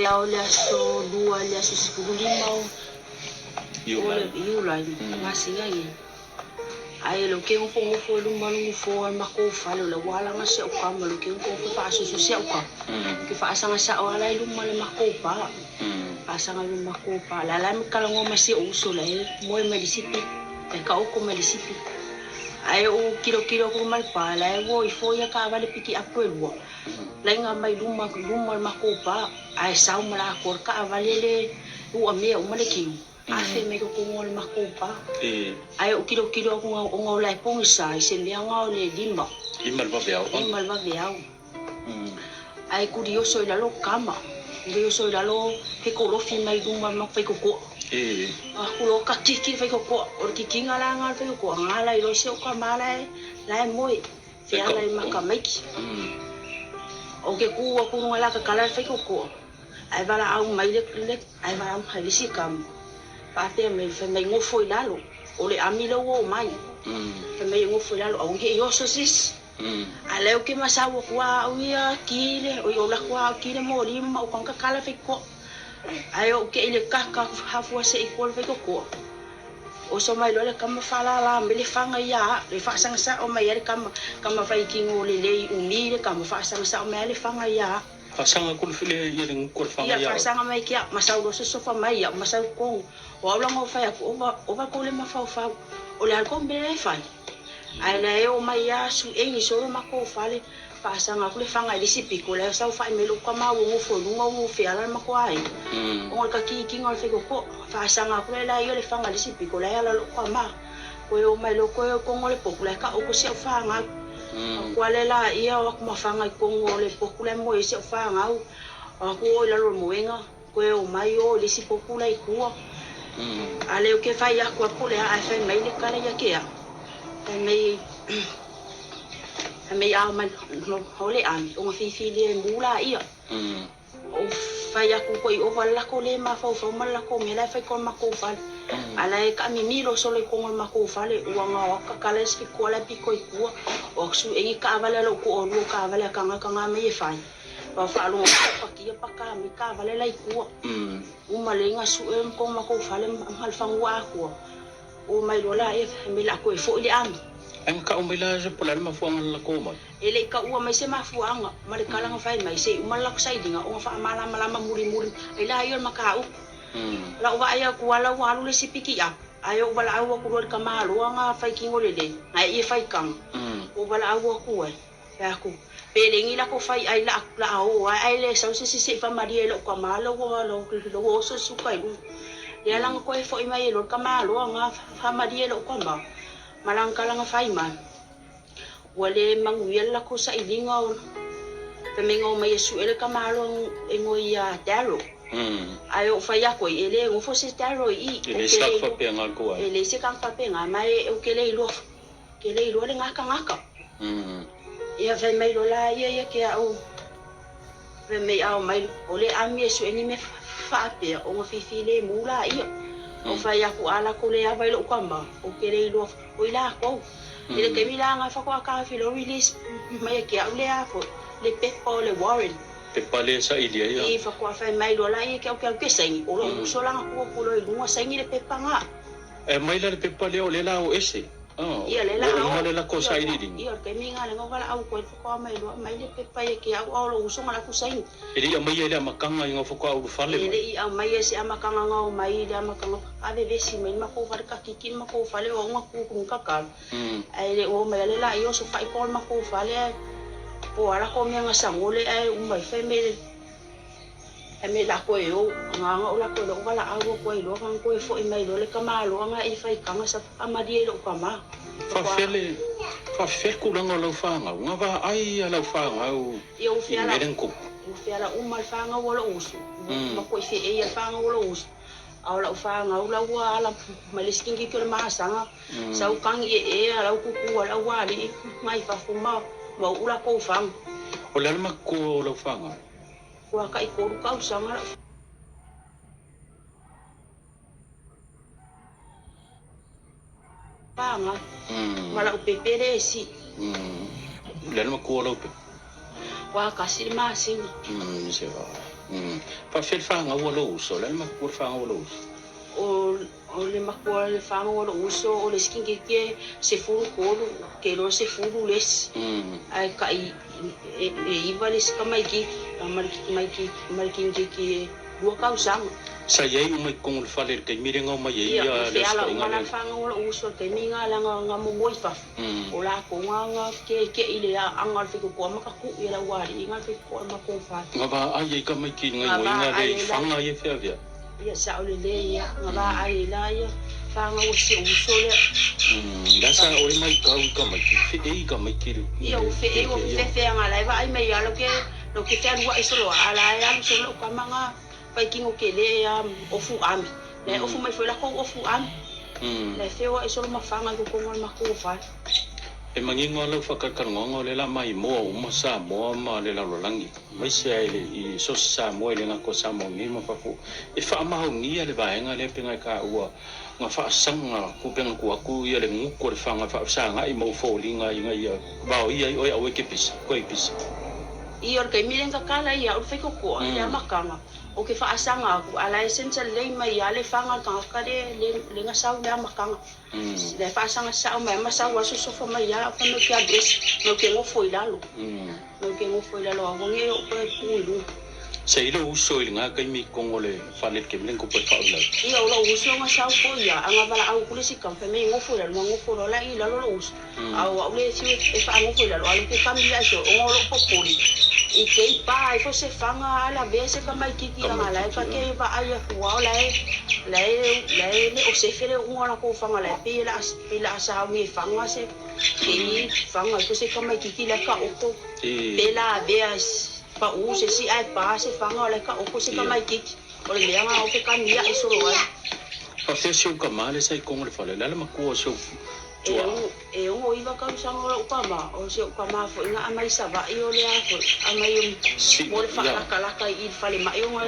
Ao le aso 2 i le aso 15 o Iulai masina nei. Ae o lea ou te nofonofo i luma o le nofoa o le matou fale, o lea ua alaga si au tama, o lea ou te nofonofo e faasusu si au tama. Ou te faasaga sao lava la i luma o le matou pa. Faasaga i luma o le matou pa. O la e la talanoa ma si ou uso la e moe mai le isi pito, la e taoto mai le isi pito. Ae ou tilotilo atu ma le pa, la e ua o ifo ia taavale pikiapu e lua. Laina mai luma luma o le matou pa, ae sau ma latou le taavale le uamea uma le tino, afe mai totonu o le matou pa. Ae ou tilotilo atu ona o la e pogisa i se mea na o le 5. 5 le vaveao. 5 le vaveao. Ae kurioso i lalo kama. Kurioso i lalo he kolofi mai luma o le matou faikokoa. Aku loa kakiki le faikokoa. O le kikiga la na o le faikokoa, gala ai loa si au tama la e moe. Feala i Makamaiki. Ou te kū aku i luga la kakala le faikokoa, ae valaau mai le, le, ae valaau mai le isi kama, faapea mai, fai mai nofo i lalo, o le ami lea ua oo mai. Fai mai e nofo i lalo, aua ne i oso se isi. A lea ou te masau atu a au ia ki le, oi o lako a au ki le moli ma ou kanga kakala faikokoa. Ae ou te i le kaka hafua se i kua le faikokoa. Oso mai loa le kama faalala mai le faga ia a le faasaga sao mai ai le kama, kama faitino lelei umi le kama faasaga sao mai ai le faga ia a. Faasaga aku le ia le gutu o le faga ia. Ia faasaga mai ke au ma sau loa sosofa mai ia ma sau totonu. O au la na fai atu ova ova kou le mafaufau o le a le kou mea e fai. Ae la e oo mai a suʻeni solo makou fale faasaga aku le faga i le isi pito la e saofai mai lou tama ua nofo i luga ua feala le matou aiga ona o le takikiga o le faikoko faasaga aku la ia le faga i le isi pito la e ala lou tama koe oo mai loa koe o totonu o le potu la e taoto si au fanau aku ale laia o aku ma faga i totonu o le potu la e moe ai si au fanau o aku oo i lalo o le moega koe oo mai o i le isi potu la i tua a le o ke fai aku a po o le a ae fai mai le kala ia ke au fai mai Fai mai a omai o le ami ona filifili e mu laia. O fai atu koe i ova le lako le mafaufau ma le lako mea la e fai kona makou fale. A la e kaamimi loa solo i totonu o le makou fale ua gao atu kakala le sefikoa la e pito i tua. O atu suʻe ni taavale a lou toalua o taavale a tagata na mai e fai. Ua faalogo atu pakia paka mai taavale la i tua. Uma lea na suʻe totonu o makou fale ma le fanua atoa. Omai loa la e fai mai la toe foi le ami. Ai na kau mai la se po le a le mafuaaga na latou omai. E le i kaua mai se mafuaaga ma le kala na fai mai se i uma le latou sailiga ona faamalamalama mulimuli ai la ia o le mataupu. Lau vaai atu ala ua alu le isi pikiapu ae ou valaau atu loa i le tamaloa na fai tino lelei na e ie faitaga ou valaau atu ai fai atu pe le ni latou fai ai la la o ae ae le sau se isi se i faamalie i lou tama la ua la ua oso le suka i luga. Lea la na toe foi mai ai loa le tamaloa na faamalie i lou tama ma lana tala na fai mai ua le manuia le latou sailiga o fai mai na omai e sue le tamaloa e igoa ia Daryl. Ae ou fai atu ai e le nofo se Daryl i i. E leai se tagata faapena le tou aiga. E leai se tagata faapena ma e ou te le iloa Ke le iloa le gakagaka. Ia fai mai loa la ia ia ke au fai mai ao mai o le ami e sue ni mea faapea ona fifilemu la ia. O fai aku a latou le ava i lou tama o ke le iloa o i latou. I le taimi la na faatoa taofi loa release mai e ke au le a foi le pepa o le warrant. Pepa le saili ai a. I faatoa fai mai loa la ia ke au ke au ke saini o lou uso la na tuu atu loa i luga saini le pepa na. E aumai la le pepa lea o lea la o ese. Ia lea la Ua uma le lako sailiiliga. Ia o le taimi lena lea na valaau atu ai le faatoa mai loa aumai le pepa ia ke au a o lou uso na latou saini. E le i aumaia i le amataga i faatoa ulufale mai. E le i aumaia i se amataga na omai i le amataga avevesi mai le matou fale kakiki le matou fale o au na tu ku kakalo. Ae le o omai ale la ia osofai po le matou fale ae po o a latou mea na sagole ae uma ai fai mai Fai mai latou e ou, agaga o latou lea ua valaau atu ai loa, na toe foi mai loa le tamaloa na i faitaga sa faamalie i lou tama. Faafefea le tulaga o lau fanau? Na vaai a lau fanau i le mea lea na tupu? Ua feala uma le fanau a lou uso, ua matuai feei a le fanau a lou uso. A o lau fanau la ua ala mai le isi teineitiiti o le masaga, sa ou tagi ee a lau kuku a le aualii mai fafo ma uu latou faga. O le a le matua o lau fanau? Ua tai tolu tausaga lau pāga ma lau pepe le esi. Le a le matua o lau pepe? Ua tasi le masina. Faafefea le fagau a lou uso? O le a le matua le fagau a lou uso? O le matua le fagau a lou uso o le isi kinigiti e 13, ou te iloa 10 le isi. Ae tai e 9 le isi tamaitiiti ma le kinigiti e 2 tausaga. Sa i ai uma i totonu o le fale i le taimi lea na omai ai Ia, ia na le feala ositaʻiga uma la lea? le fagau a lou uso i le taimi lena leaga na momoe i fafo. O latou na kekeʻi i le aaga o le faitotoa ma tatuʻi e le aualii na le faitotoa i le matou fale. Na vaai ai tamaiti i le Na gaoioiga vaai lea i ai la faga ia feaveai. Ia sao lelei ia, na vaai ai la ia fagau a si ou uso lea. Le a sa oe maitau i tamaiti, feei tamaiti i le Ia ua feei ua kekeia? fefefe aga la e vaai mai ia lau ke lau ke fealuai solo a la e alu solo lau tama na faitino tele a ofu ami. La e ofu mai foi lakou ofu ami. La e feoai solo ma faga i totonu o le matou fale. E manino lava lau faatalatalanoaga o lea o le a maimoa uma Samoa ma le lalolagi, aemaise lava i so o se Samoa e le gata o Samoa nei ma fafo. E faamaonia le vaega lea pei ona e taua na faasaga tupega tuu atu ia le gutu o le faga faafesagai ma ou foliga ina ia vaoia ai oe aua e te pisa, toe pisa. Ia o le taimi lea na tatala ai au le faitotoa i le amataga, ou te faasaga atu, a la e sense lelei mai lava le faga a le tagata lea na sau i le amataga. Le faasaga sao mai ma sau aso sofa mai ia au fai mai ou te alu ese mai ou te nofo i lalo mai ou te nofo i lalo aua ne i oo toe pu i luga. Sa i lou uso i lena taimi i totonu o le fale i le taimi lea na tupu ai le faalavelave? Ia o lou uso na sau foi ia a na valaau atu le isi tama fai mai e nofo i lalo na nofo loa la i lalo lou uso a o au le fiu e faanofo i lalo a o lea ou te kami ae ona o lou popole i te i pa ai foi se faga a lavea se tamaititi leaga la e ta te vaai atu lava o la e la e la e le o sefe le uga o latou faga la e pei e la pei la sauni e faga se kei faga ai foi se tamaititi la e taoto pe lavea pau se isi ae pa se faga o la e taoto se tamaititi o le mea na o fe kami ae solo ai. Faafefea si ou tama lea sa i totonu o le fale? O le a le matua o si ou tuaa? E 69 tausaga o lou tama, o si ou tama foi na aumai Savaii o le a foi, aumai mo le faalatalata i le falemai ona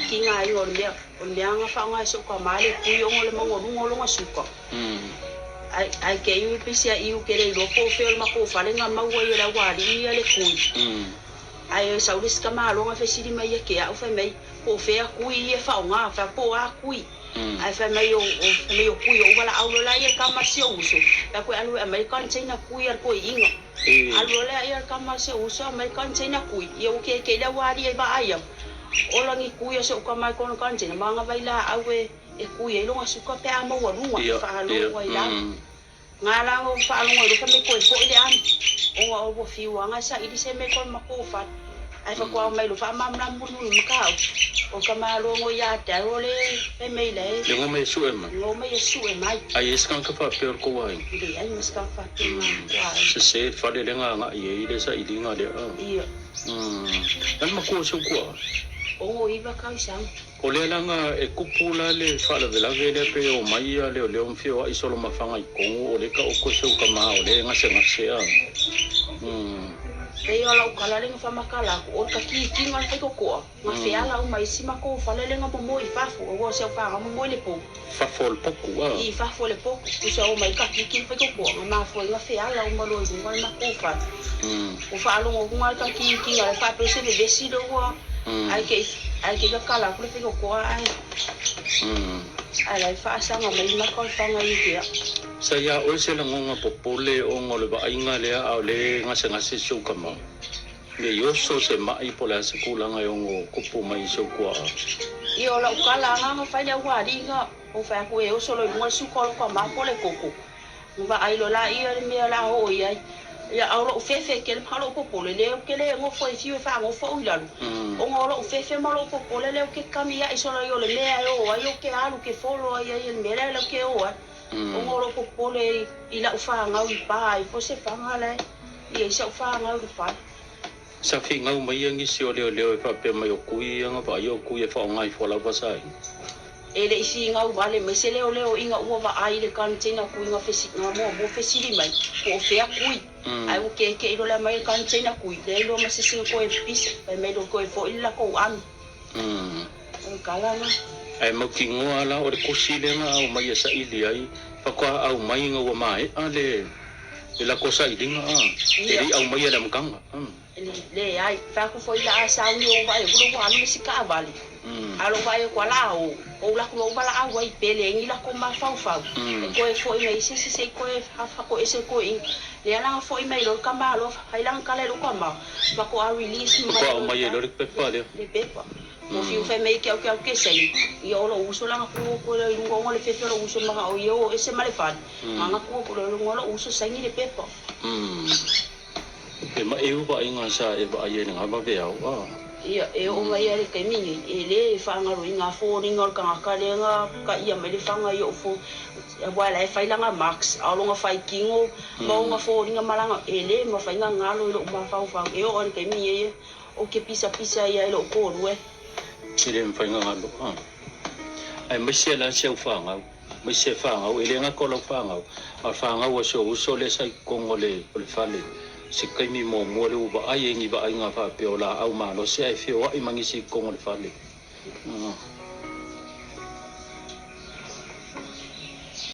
tigaina o le mea, o le mea na faaaoga e si ou tama le pui ona o le maualuga o lona suka. Ae te i peiseai ou te le iloa po o fea o le matou fale na maua ai e le aualii ia le kui. Ae sau le isi tamaloga fesili mai ia te au fai mai, po o fea kui ia e faaaoga, fai atu po o a kui. Ae fai mai o fai mai o kui o uvalaau loa la ia tama si ou uso fai atu e alu e aumai le container kui a le toeaina. Alu loa lea ia le tama si ou uso aumai le container kui ia ua keke'i le aualii e vaai atu ola ni kui a si ou tama i kona container ma ana vailaau e kui ai lona suka pe a maualuga e faalogo ai lava. Nga la ua faalogo ai loa fai mai toe foi le ami ona ua fiu lava e saili se mea i kona matou fale. Ae faatoa omai loa faamalamalama mulimuli ma mataupu. O le tamaloa ia te au o le fai mai la e Le goma e sue mai. Goma e sue mai. Ai e se tagata faapea o le tou aiga? Leai ma se tagata faapea o le matou aiga. Sese le fale lea na agai ai le sailiga lea. Ia. Na le matua o si ou tuaa? 69 tausaga. O lea la na e tupu la le faalavelave lea pe omai ia leoleo ma feoai solo ma faga i totonu o lea e taoto si ou tama o lea e gasegase a. Pei o lau tala lea na faamatala atu, o le takikiga o le faitotoa, na feala uma ai isi matou fale lea na momoe i fafo, aua o si au fanau momoe i le pou. Fafo o le potu a. I fafo o le potu, tusa omai takiki le faitotoa, na mafua ai na feala uma loa i luga le matou fale. Ua faalogo luga le takikiga lea faapea se vevesi lea ua ae te i ae te i tatala atu le faitotoa ae ae la e faasaga mai maka o le faga i te au. Sa iā oe se lagona popole ona o le vaaiga lea a o lea e gasegase si ou tama? Ne i oso se maʻi po o le a se tulaga e ono tupu mai i si ou tuaa? Ia o lau tala agaga fai le aualii na ou fai atu e oso loa i luga le suka o lou tama po o le koko. Na vaai loa laia le mea o le a oo i ai. Ia, a o lou fefe tele ma lou popole, lea ou te le nofo e fiu e faanofo au i lalo, ona o lou fefe ma lou popole lea ou te kami ae solo ai o le mea e o ai ou te alu ke folo ai ai e le mea lea ou te o ai, ona o lou popole i lau fanau i pa ai foi se faga la e i ai sau fanau i le fale. Sa finau mai ia nisi o leoleo e faapea mai o kui ia na vaaia o kui e faaaoga ifo lava sa aiga. E le i finau wale mai se leoleo ina ua vaai i le container kui na fesi na muamua fesili mai po o fea kui ae ua keke'i loa le aumai o le container kui lea iloa ma se isi na toe pisa fai mai loa toe fo'i le latou ami o le tala lena. Ae mautinoa la o le tusi lea na aumai e saili ai faatoa aumai ina ua maea le latou sailiga a e le i aumaia i le amataga. E Leai, fai atu foi la a sauni o vaai atu ua alu le isi taavale. A o lou vaai atu ala o, ou alu atu loa valaau ai pe leai ni latou mafaufau e toe foi mai se isi se i toe fatoese toeaiina. Lea la na foi mai loa le tamaloa fai lana tala i lou tama, faatoa release mai Faatoa aumai ai loa le pepa lea. Le pepa. Ua fiu fai mai ke au ke au ke saini, ia o lou uso la na tu atu ai i luga ona le fefe o lou uso manao ia o ese ma le fale, na tu atu loa i luga o lou uso saini le pepa. E maʻeu vaaiga sa e vaai ai i lena vaveao a. Ia, e oo mai lava i le taimi nei, e le faagaloina foliga o le tagata lea na taia mai le faga i o'u fo, aua la e fai lana marks, a o lona faitino ma ona foliga ma lana, e le mafai ona galo i lo'u mafaufau. E oo lava i le taimi nei, ou te pisapisa ai lava i lo'u toalua. E le mafai ona galo a. Aemaise la si au fanau, aemaise fanau, e le gata o lau fanau, a o le fanau a si ou uso lea sa i totonu o le o le fale, se taimi muamua lea ua vaai ai ni vaaiga faapea o laau malosi ae feoai ma nisi i totonu o le fale.